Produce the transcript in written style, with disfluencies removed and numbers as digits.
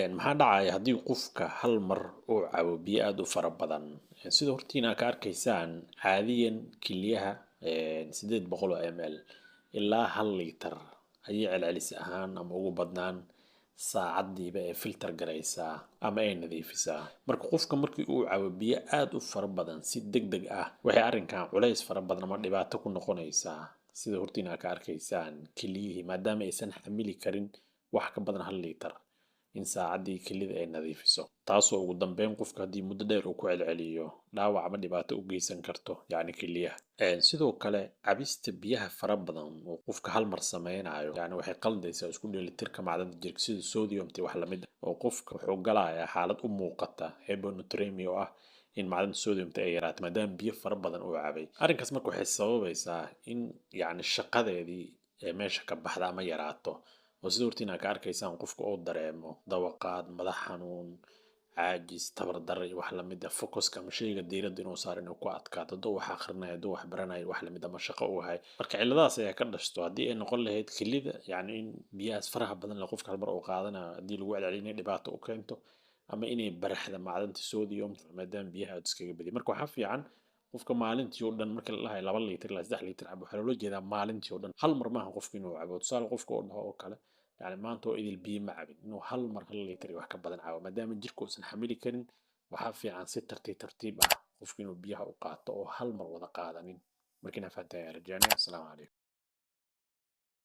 Maxaa dhacaya haddii qofka hal mar uu cabo biyo aada u fara badan? Sida hortiina ka arkaysaan, caadiyan kiliyaha 800 oo ml ilaa 1 liitar ayay celcelis ahaan ama ugu badnaan saacadiiba ee filter garaysaa ama ay nadiifisaa. Marka qofka markii uu cabo biyo aada u fara badan si deg deg ah, waxay arrinkan culays fara badan ama dhibaato ku noqonaysaa, sida hortiina ka arkaysaan, kiliyihii, maadaama aysan xamili karin wax ka badan 1 liitar in saacaddii kilida ay nadiifiso, taasoo ugu dambeyn qofka haddii muddo dheer uu ku celceliyo dhaawac ama dhibaato u geysan karto, yacni kiliyaha. Sidoo kale cabista biyaha fara badan oo qofka hal mar sameynayo, yani waxay qaldaysaa isku dheelitirka macdanta jirka, sida sodiumti wax lamid ah, oo qofka wuxuu galayaa xaalad u muuqata hyponatremia, oo ah in macdanta sodiumta ay yaraato maadaama biyo fara badan uu cabay. Arrinkaas marka waxay sababaysaa in yacni shaqadeedii ee meesha ka baxda ama yaraato, oo sida hortiina ka arkaysaan qofka uu dareemo dawaqaad, madax xanuun, caajis, tabar darro iyo wax lamid ah, focuska ama shayga diiradda inuu saaro inuu ku adkaato, hadduu wax akhrinayo, hadduu wax baranayo, wax lamid ama shaqo uu hayo. Marka cilladahaas ayaa ka dhashto haddii ay noqon lahayd kilida, yacni in biyahaas faraha badan leh qofka hal mar uu qaadanayo haddii lagu celceliyo inay dhibaato u keento, ama inay baraxda macdanta sodium maadaama biyaha aad iskaga badiyo. Marka waxaa fiican qofka maalintii oo dhan, marka la dhahayo 2 liitar ilaa 3 liitar cabo, waxaa loola jeedaa maalintii oo dhan, hal mar maaha qofka inuu cabo. Tusaale, qofka oo dhaho oo kale, yani maanta oo idil biyo ma cabin, inuu hal mar 1 liitar iyo wax ka badan cabo, maadaama jirka uusan xamili karin, waxaa fiican si tartiib tartiib ah qofka inuu biyaha u qaato oo hal mar wada qaadanin. Marka inaa fahanteen ayaan rajaynaya. Asalaamu calaykum.